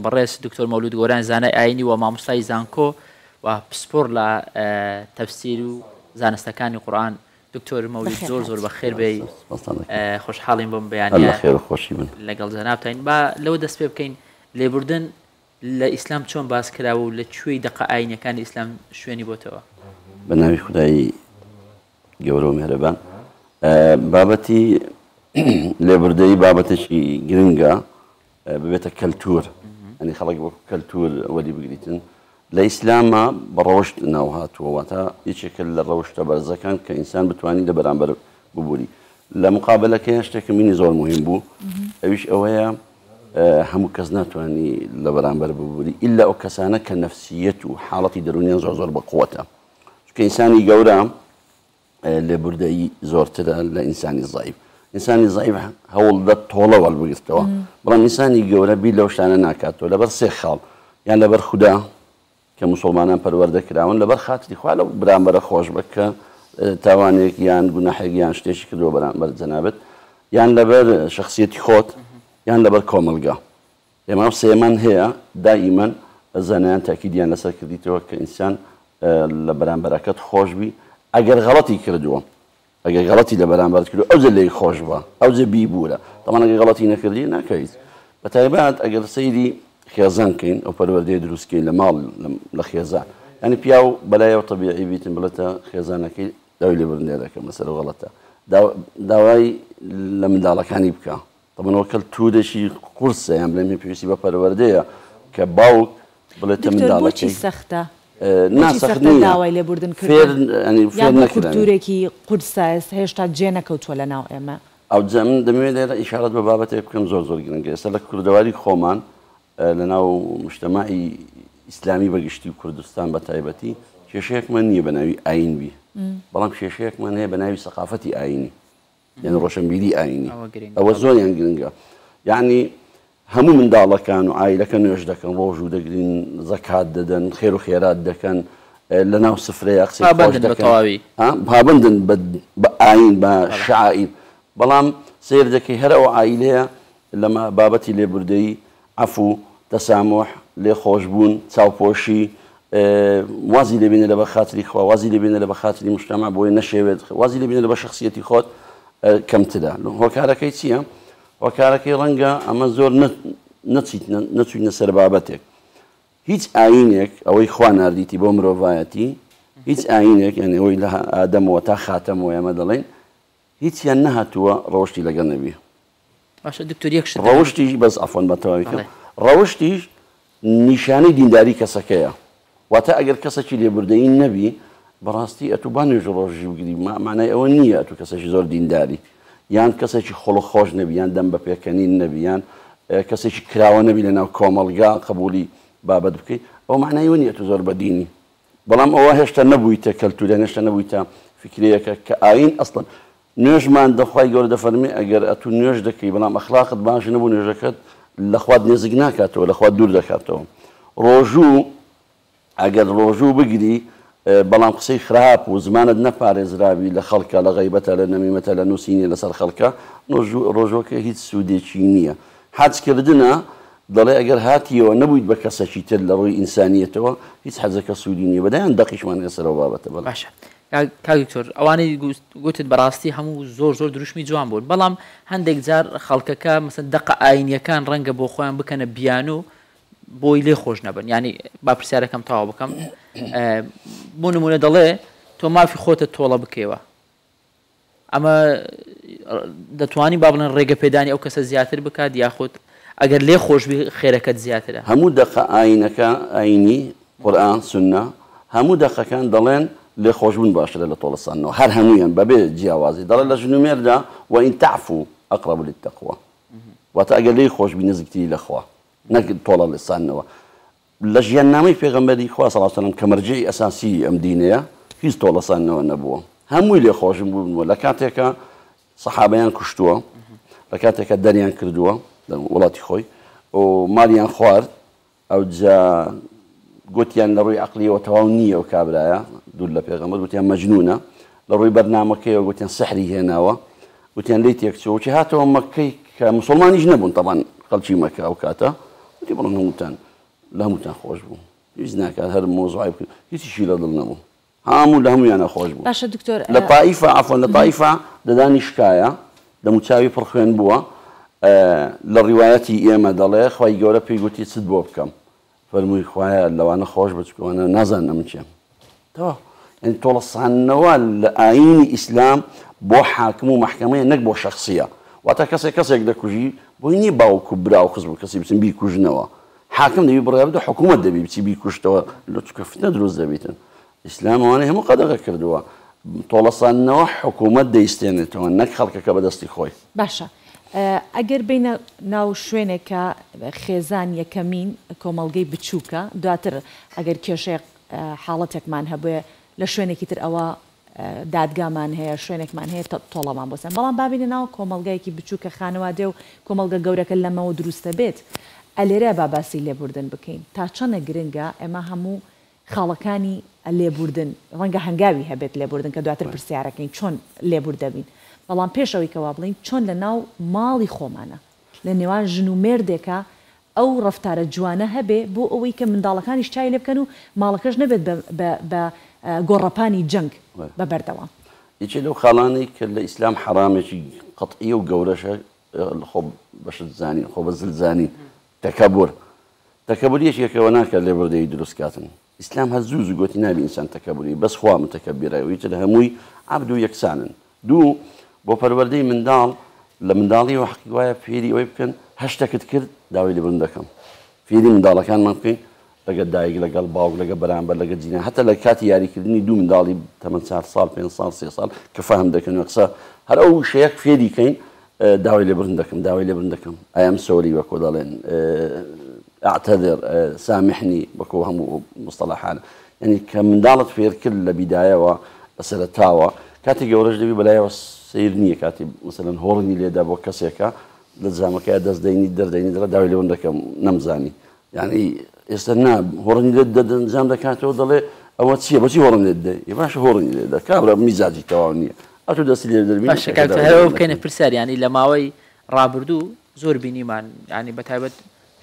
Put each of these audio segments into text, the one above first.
بەڕێز دکتۆر مەولود گۆران زانای ئاینی و مامۆستای زانکۆ و پسپۆڕ لە تەفسیر و زانستەکانی قورئان. دکتۆر مەولود زۆر زۆر بەخێر بێی، خۆشحاڵین بەم بەیانیە لەگەڵ جەنابتاین. با لەوە دەست پێ بکەین، لێبوردن لە ئیسلام چۆن باس کراوە و لە کوێی دەقە ئاینیەکانی ئیسلام شوێنی بۆتەوە؟ بە ناوی خودای گەورە و میهرەبان. بابەتی لێبوردەیی بابەتێکی گرنگە ببێتە کەلتور، یانی خەڵک وەکو کەلتور وەری بگریتن. لە ئیسلاما بە ڕەوشت ناو هاتووە، واتە یەکێکە لە ڕەوشتە بەرزەکان کە ئینسان بتوانی لە بەرامبەر ببوری. لە مقابلەکەی شتێکم بینی زۆر مهم بوو، ئەویش ئەوەیە هەموو کەس ناتوانانی لە بەرامبەر ببوری ئیلا ئەو کەسانە کە نەفسیەت و حاڵەتی دەروونیان زۆر زۆر بەقوەتە، چونکە ئینسانی گەورە لێبوردەیی زۆرترە لە ئینسانی زەعیف. ئینسانی زەعیف هەوڵ دە تۆڵە وەربگرتەوە، بەڵام ئینسانی گەورە بیر لەو شتانە ناکاتەوە لەبەر سێ خاڵ، یان لەبەر خودا کە موسڵمانان پەروەردە کراون، لەبەر خاتری خوا لەو برامبەرە خۆش بە کە تاوانێک یان گوناحێک یان شتێکی کردووە بەرامبەر جەنابت، یان لەبەر شەخسیەتی خۆت، یان لەبەر کۆمەڵگا. ئێمە ئەو سێیەمان هەیە، دائیمەن زانایان تاکیدیان لەسەر کردیتەوە کە ئینسان لە بەرامبەرەکەت خۆش بی ئەگەر غەڵەتی کردووە، ئەگەر غەڵەتی لە بەرامبەرت کردووە ئەوجە لێی خۆش بە، ئەوجە بیبوورە. تەبعەن ئەگەر غەڵەتی نەکردی ناکەیت. بە تایبەت ئەگەر سەیری خێزان کەین، ئەو پەروەردەیە دروست کەین لە ماڵ لە خێزان، یانی پیاو بەلایەوە تەبیعی بیتن بڵێتە خێزانەکەی داوای لێبوردن لێ دەکەم لەسەر ئەو غەڵەتە، داوای لە منداڵەکانی بکە. تەبعەن ئەوە کەلتوورێکی قورسە، یان بڵێم پێویستی بە پەروەردەیە کە باوک بڵێتە دکتۆر بۆچی منداڵەکەی. سەختە؟ نا بۆچی سەخت سەختە نییە، داوای لێبوردن فێر کردن؟ یانی یان فێر بۆ نەکراوین. کولتوورێکی قورسە ئێستا هێشتا جێ نەکەوتووە لە ناو ئێمە؟ ئەوجا من دەمەوێت لێرە ئیشارەت بە بابەتێک بکەم زۆر زۆر گرنگە. ئێستا لە کوردەواری خۆمان لە ناو مجتەمەعی ئیسلامی بە گشتی و کوردستان بە تایبەتی کێشەیەکمان نییە بە ناوی ئایین بی، بەڵام کێشەیەکمان هەیە بە ناوی سەقافەتی ئایینی. یعنی ڕۆشنبیری ئاینی ئەوە زۆریان گرنگە یعنی هەموو منداڵەکان و عایلەکە نوێژ دەکەن ڕۆژوو دەگرین زەکات دەدەن خێر و خێرات دەکەن لە ناو سفرەیە قسەی خۆش دەکەن پابەندن بە ئاین بە شعائیر بەڵام سەیر دەکەی هەر ئەو عایلەیە لە بابەتی لێبوردەیی، عەفو، تەساموح، لێخۆشبوون، چاوپۆشی، وازی لێ بێنە لەبەر خاتری خوا، وازی لێ بێنە لەبەر خاتری موجتەمەع بۆیە نەشێوێت، وازی لێ بێنە لەبەر شەخسیەتی خۆت کەمترە. هۆکارەکەی چییە؟ هۆکارەکەی ڕەنگە ئەمە زۆر نەچوینە سەر بابەتێک. هیچ ئایینێک ئەوەی خوا ناردیتی بۆ مرۆڤایەتی، هیچ ئایینێک یانی ئەوەی لە ئادەمەوە تا خاتەمەوە ئێمە دەڵێین هیچیان نەهاتووە ڕەوشتی لەگەڵ نەبی. باشە دکتۆر یەک شت ڕەوشتیش بەس عەفوەن با تەواوی کەم ڕەوشتیش نیشانەی دینداری کەسەکەیە واتە ئەگەر کەسەکی لێبوردەیی نەبی بەڕاستی ئەتوو با نوێژ و ڕۆژی بگری مانای ئەوە نییە ئەتوو کەسێکی زۆر دینداری یان کەسێکی خوڵق خۆش نەبی یان دەم بە پێکەنین نەبی یان کەسێکی کراوە نەبی لەناو کۆمەڵگا قبولی بابەت بکەی ئەوە مانای ئەوە نییە ئەتوو زۆر بەدینی بەڵام ئەوە هێشتا نەبوویتە کەلتور یان هێشتا نەبوویتە فیکرەیەکە کە ئایین ئەسڵەن نوێژمان دە خوای گەورە دەفەرمێ ئەگەر ئەتوو نوێژ دەکەی بەڵام ئەخلاقت باش نەبوو نوێژەکەت لە خوات نێزیک ناکاتەوە لە خوات دوور دەکاتەوە ڕۆژوو ئەگەر ڕۆژوو بگری بەڵام قسەی خراپ و زمانت نەپارێزراوی لە خەڵکە لە غەیبەتە لە نەمیمەتە لە نووسینی لەسەر خەڵکە ڕۆژوەکە هیچ سوودێکی نییە حەج کردنە دەڵێ ئەگەر هاتیەوە نەبوویت بە کەسەکی تر لە ڕووی ئینسانیەتەوە هیچ حەجەکە سوودی نییە بەدەیان دەقیشمان هەیە سەر ئەو بابەتە بەڵێ. باشە کاک دکتۆر ئەوانەی گوتت بەڕاستی هەموو زۆر زۆر دروشمی جوان بوون بەڵام هەندێک جار خەڵکەکە مەسەن دەقە ئاینیەکان ڕەنگە بۆ خۆیان بکەنە بیانوو بۆی لێ خۆش نەبن یعنی با پرسیارەکەم تەواو بکەم بۆ نمونە دەڵێ تۆ مافی خۆتە تۆڵە بکەیەوە ئەمە دەتوانین با بڵێن ڕێگە پێدانی ئەو کەسە زیاتر بکات یاخود ئەگەر لێ خۆشبی خێرەکەت زیاترە؟ هەموو دەقە ئاینەکە ئاینی، قورئان، سوننە، هەموو دەقەکان دەڵێن لێخۆشبوون باشترە لە تۆڵەسەندنەوە، هەر هەموویان بەبێ جیاوازی دەڵێن لە ژن و مێردا، وان تعفو اقرب للتقوی، واتە ئەگەر لێی خۆشبی نزیکتری لە خوا نەک تۆڵە لێسەندنەوە. لە ژیاننامەی پێغەمبەری خوا صلی اللە علیە وسلم کە مەرجەعی ئەساسی ئەم دینەیە هیچ تۆڵەسەندنەوە نەبووە هەمووی لێخۆشبوون بووە لە کاتێکا سەحابەیان کوشتووە لە کاتێکا دەریان کردووە لە وڵاتی خۆی و مالیان خوارد ئەوجا گوتیان لە ڕووی عەقلیەوە تەواو نییە ئەو کابرایە دوور لە پێغەمبەر گوتیان مەجنونە لە ڕووی بەرنامەکەیەوە گوتیان سحری هێناوە گوتیان لێی تێکچووە وتی هاتەوە مەککەی کە موسڵمانیش نەبوون تەبعەن خەڵکی مەکە ئەو کاتە وتی بڕۆن هەمووتان لە هەمووتان خۆش بوو. پێویست ناکات هەر مەوزوعی بکەین. هیچیشی لە دڵ نەبوو. هەموو لە هەموویانە خۆش بوو. باشە دکتۆر. لە تائیفە عەفوەن لە تائیفە ددانی شکایە، دەموچاوی پڕ خوێن بووە. لە ڕیوایەتی ئێمە دەڵێ خوای گەورە پێی گوتی چت بۆ بکەم؟ فەرمووی خوایە لەوانە خۆش بە چونکە ئەوانە نازانن ئەمن کێم. تەواو. یانی تۆڵەساندنەوە لە ئایینی ئیسلام بۆ حاکم و مەحکەمەیە نەک بۆ شەخسییە. واتە کەسێک کەسێک دەکوژی بۆی نییە باوک و برا و خزم و کەسی بچن بیکوژنەوە. حاکم دەبی بڕیار بدە حکوومەت دەبی بچی بیکوژتەوە لە چونکە فتنە دروست دەبیتن. ئیسلام ئەوانەی هەموو قەدەغە کردووە. تۆڵەساندنەوە حکوومەت دەیستێنێتەوە نەک خەڵکەکە بە دەستی خۆی. باشە ئەگەر بێینە ناو شوێنێک کە خێزان یەکەمین کۆمەڵگەی بچووکە دواتر ئەگەر کێشەیەک حاڵەتێکمان هەبێ لە شوێنێکی تر ئەوە دادگامان هەیە شوێنێکمان هەیە تۆڵەمان بۆ سەن بەڵام با بینە ناو کۆمەڵگایەکی بچووک کە خانەوادێ و کۆمەڵگە گەورەکە لەمەوە دروستە بێت ئەلێرە با باسی لێبوردن بکەین تا چەنە گرنگە ئێمە هەموو خاڵەکانی لێبوردن ڕەنگە هەنگاوی هەبێت لێبوردن کە دواتر پرسیارەکەین چۆن لێبوردەبین بەڵام پێش ئەوەی کە وا بڵێین چۆن لە ناو ماڵی خۆمانە لە نێوان ژن و مێردێکا ئەو ڕەفتارە جوانە هەبێ بۆ ئەوەی کە منداڵەکانیش چاوی لێ بکەن و ماڵەکەش نەبێت بە بە بە گۆڕەپانی جەنگ بە بەردەوام. یەکێ لەو خاڵانەی کە لە ئیسلام حەرامێکی قەتعیە و گەورەشە خۆ بە شت زانین، خۆ بە زل زانین، تەکەبور. تەکەبور یەکێکە وە ناکات لێبوردەیی دروست کاتن. ئیسلام هەر زوو زوو گۆتی نابی ئینسان تەکەبوری بەس خوا متەکەبیرە و ئیتر هەمووی عەبد و یەکسانن. دوو، بۆ پەروەردەی منداڵ لە منداڵیەوە حەقی وایە فێری ئەوەی بکەن هەر شتەکت کرد داوای لێبوردن دەکەم. فێری منداڵەکانمان بکەین لەگەڵ دایک لەگەڵ باوک لەگەڵ بەرامبەر لەگەڵ جیران هەتا لە کاتی یاریکردنی دوو منداڵی تەمەن چار ساڵ پێنج ساڵ سێ ساڵ کە فەهم دەکەن و قسە هەر ئەو وشەیە فێری کەین داوای لێبوردن دەکەم داوای لێبوردن دەکەم I am sorry وەکۆ دەڵێن اعتذر سامحنی وەکۆ هەموو مستەڵەحانە یعنی کە منداڵت فێر کرد لە بیدایەوە لە سەرەتاوە کاتی گەورەش دەبی بەلایەوە سیر نییە کاتی مثلەن هۆڕنی لێدا بۆ کەسێکە لە جامەکەی دەست دەینی دەردەینی دەڵێ داوای لێبوردن دەکەم نەمزانی یعنی ئێستا نا هۆڕنی لێ دەنجام دەکاتەوە دەڵێ ئەوە چییە بۆچی هۆڕن لێ دەی باشە هۆڕنی لێ دە کابرا میزاجی تەواو نییە ئەتو دەستی لێ دەربی باشە کاک تاهیر ئەوە بکەینە پرسیار یانی لە ماوەی ڕابردوو زۆر بینیمان یانی بە تایبەت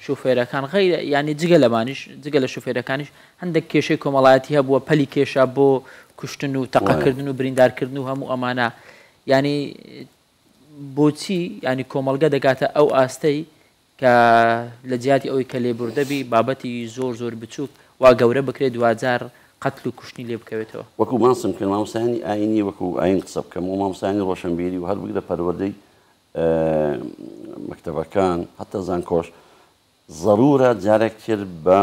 شوفێرەکان غەیرە یانی جگە لەمانیش جگە لە شوفێرەکانیش هەندێک کێشەی کۆمەڵایەتی هەبووە پەلی کێشا بۆ کوشتن و تەقەکردن و بریندارکردن و هەموو ئەمانە یانی بۆچی یانی کۆمەڵگە دەگاتە ئەو ئاستەی کە لە جیاتی ئەوەی کە لێبوردە بی بابەتی زۆر زۆر بچووک وا گەورە بکرێت دواجار قەتل و کوشتنی لێ بکەوێتەوە. وەکو باسم کرد مامۆستایانی ئاینی وەکو ئاین قسە بکەم و مامۆستایانی ڕۆشنبیری و هەر بگرە پەروەردەی مەکتەبەکان هەتا زانکۆش زەرورە جارێک تر بە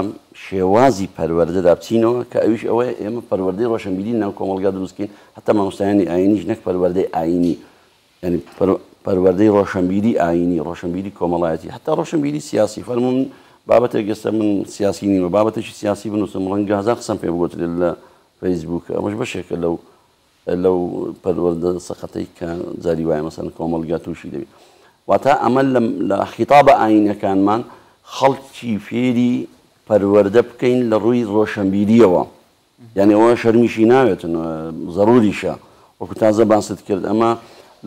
شێوازی پەروەردەدا بچینەوە کە ئەویش ئەوەیە ئێمە پەروەردەی ڕۆشنبیری ناو کۆمەڵگا دروست بکەین هەتا مامۆستایانی ئاینیش نەک پەروەردەی ئاینی یانی پەروەردەی ڕۆشنبیری ئایینی، ڕۆشنبیری کۆمەڵایەتی، هەتا ڕۆشنبیری سیاسی. فەرموو من بابەتێک ئێستا من سیاسی نیمە، بابەتێکی سیاسی بنووسم ڕەنگە هەزار قسەم پێ بگوترێت لە فەیسبووک. ئەمەش بەشێکە لەو لەو پەروەردە سەقەتەی کە جاری وایە مەسەلەن کۆمەڵگا تووشی دەبێت. واتە ئەمە لە خیتابە ئایینەکانمان خەڵکی فێری پەروەردە بکەین لە ڕووی ڕۆشنبیرییەوە. یانی ئەوە شەرمیشی ناوێتن زەروریشە وەکو تازە باست کرد ئەمە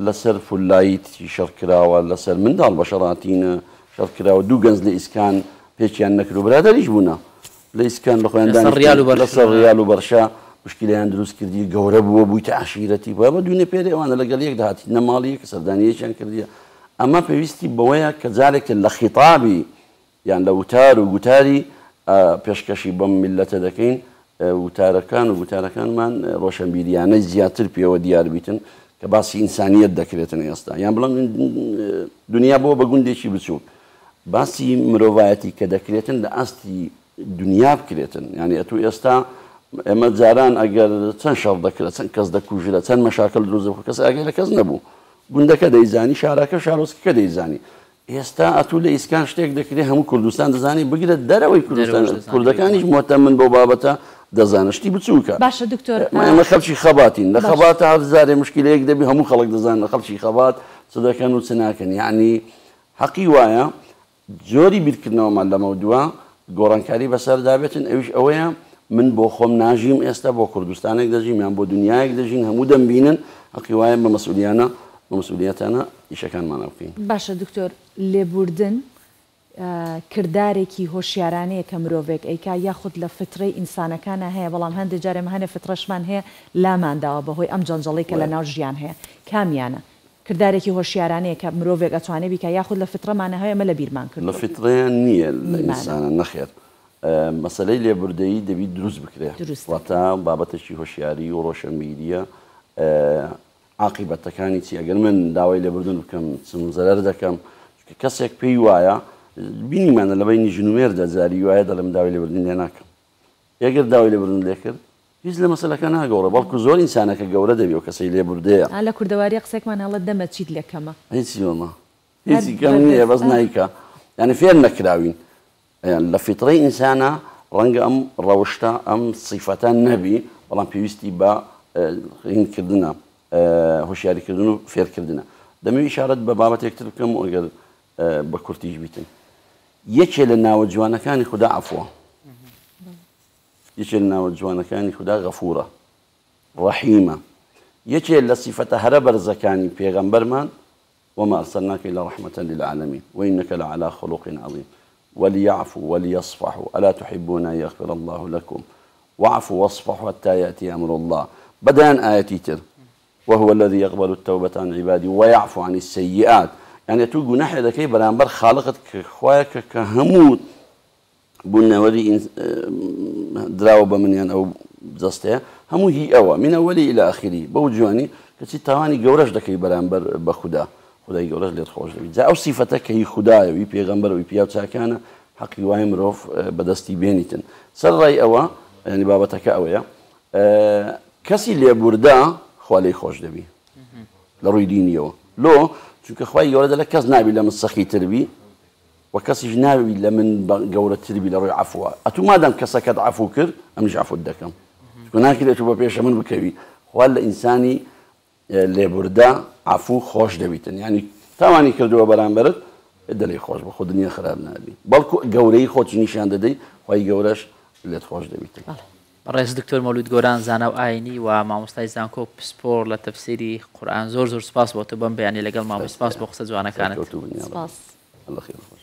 لەسەر فولایت شەڕ کراوە لەسەر منداڵ بە شەڕاتینە شەڕ کراوە دوو گەنج لە ئیسکان پێکیان نەکرد و برادەریش بوونە لە ئیسکان لە خۆیان لەسەر ڕیال و بەرشە لەسەر ڕیال و بەرشە مشکیلەیان دروست کردی گەورە بووە بوویتە عەشیرەتی بابە دوینە پێرێ ئەوانە لەگەڵ یەک دەهاتینە ماڵی یەک سەردانی یەکیان کردیە ئەمە پێویستی بەوەیە کە جارێک لە خیتابی یان لە وتار و گوتاری پێشکەشی بەم میللەتە دەکەین، وتارەکان و گوتارەکانمان ڕۆشەنبیریانەی زیاتر پێوە دیار بیتن کە باسی ئینسانیەت دەکرێتن ئێستا یان بڵێم دنیا بۆ بە گوندێکی بچووک باسی مرۆڤایەتی کە دەکرێتن لە ئاستی دنیا بکرێتن یعنی ئەتوو ئێستا ئێمە جاران ئەگەر چەند شەڕ دەکرا چەند کەس دەکوژرا چەند مەشاکل دروست دەبوو کەس ئاگای لە کەس نەبوو گوندەکە دەیزانی شارەکە شارۆچکەکە دەیزانی ئێستا ئەتوو لە ئیسکان شتێک دەکرێ هەموو کوردستان دەزانێ بگرە دەرەوەی کوردستان کوردەکانیش مهتەمن بەو بابەتە دەزانن شتی بچووکە. باشە دکتۆر ئێمە خەڵکی خەباتین لە خەباتە هەر جارێ مشکلەیەک دەبی هەموو خەڵک دەزانن خەڵکی خەبات چ دەکەن و چ ناکەن یەعنی حەقی وایە جۆری بیرکردنەوەمان لەمەودوا گۆڕانکاری بەسەردا بێتن ئەویش ئەوەیە من بۆ خۆم ناژیم ئێستا بۆ کوردستانێک دەژیم یان بۆ دنیایەک دەژین هەموو دەمبینن حەقی وایە بە مەسئولیانە بە مەسئولیەتانە ئیشەکانمانە بکەین. باشە دکتۆر لێبوردن کردارێکی هۆشیارانەیە کە مرۆڤێک ئەیکا یاخود لە فترەی ئینسانەکانا هەیە بەڵام هەندێ جار ئێمە هەنێ فترەشمان هەیە لامان داوە بەهۆی ئەم جەنجەڵەی کە لەناو ژیان هەیە کامیانە کردارێکی هۆشیارانەیە کە مرۆڤێک ئەتوانێ بیکا یاخود لە فترەمانا هەیە ئێمە لەبیرمان لە کردووە فترەیان نییە لە نیمانە. ئینسانا نەخێر مەسەلەی لێبوردەیی دەبی دروست بکرێ دروستە. واتە بابەتێکی هۆشیاری و ڕۆشەنبیریە عاقیبەتەکانی چی ئەگەر من داوای لێبوردن بکەم چم زەرەر دەکەم چونکە کەسێک پێی وایە بینیمانە لە بەینی ژن و مێردە جاری وایە دەڵێم داوای لێبوردن لێ ناکەم ئەگەر داوای لێبوردن لێ کرد هیچ لە مەسەلەکە ناگۆڕێ بەڵکو زۆر ئینسانەکە گەورە دەبی و کەسەی لێبوردەیە. ئا لە کوردەواریە قسەێکمان هەڵە دەمە چیت لێ کەمە. هیچی وەڵا هەر هیچی کەم نییە بەردەست بەس ئا. نایکا یانی فێر نەکراوین یان لە فیترەی ئینسانا ڕەنگە ئەم ڕەوشتە ئەم سیفەتە نەبی بەڵام پێویستی بە هین کردنە هۆشیاری کردن و فێرکردنە دەمەوێت ئیشارەت بە بابەتێک تر بکەم و ئەگەر بە کورتیش بیتن یەکێ لە ناوە جوانەکانی خودا عەفوە یەکێ لە ناوە جوانەکانی خودا غەفورە ڕەحیمە یەکێ لە سیفەتە هەرە بەرزەکانی پێغەمبەرمان وما ارسلناک الا رحمة للعالمین وانک لعلی خلق عظیم وليعفوا وليصفحوا الا تحبون ان یغفر اللە لکم واعفوا واصفحوا حتی یاتی امر اللە بە دەیان ئایەتی تر وهو الذی یقبل التوبە عن عباده ویعفو عن السیئات یعنی ئەتوو گوناحێ دەکەی بەرامبەر خالقت کە خوایە کە کە هەموو بوونەوەری دراوە بە من یان ئەو جەستەیە هەموو هی ئەوە من ئەوەلی ئیلا ئاخری بەو جوانی کەچی تاوانی گەورەش دەکەی بەرامبەر بە خودا خودای گەورەش لێت خۆش دەبی جا ئەو سیفەتە کە هی خودایە و هی پێغەمبەر و هی پیاو چاکانە حەقی وایە مرۆڤ بەدەستی بێنیتن سەر ڕای ئەوە یعنی بابەتەکە ئەوەیە کەسی لێبوردە خوا لێی خۆش دەبی لە ڕووی دینیەوە لۆ چونکە خوای گەورە دەڵێ کەس نابی لە من سەخیتر بی وە کەسیش نابی لە من گەورەتر بی لە ڕووی عەفوە ئەتوو مادام کەسەکەت عەفو کرد ئەمنیش عەفوت دەکەم چونکە ناکرێت ئەتوو بە پێشە من بکەوی خوا لە ئینسانی لێبوردە عەفو خۆش دەبیتن یعنی تاوانی کردووە بەرامبەرت دەلێی خۆش بە خۆ دنیا خراپ نابی بەڵکو گەورەی خۆتی نیشان دەدەی خوای گەورەش لێت خۆش دەبیتن. بەڕێز دکتۆر مەولود گۆران زانا و ئاینی و مامۆستای زانکۆ و پسپۆڕ لە تەفسیری قورئان زۆر زۆر سپاس بۆ تۆ بەم بەیانیە لەگەڵمان بووی سپاس بۆ قسە جوانەکانت. سەرکەوتوو بن یاڕەبی. سپاس. اللە خێر خۆش.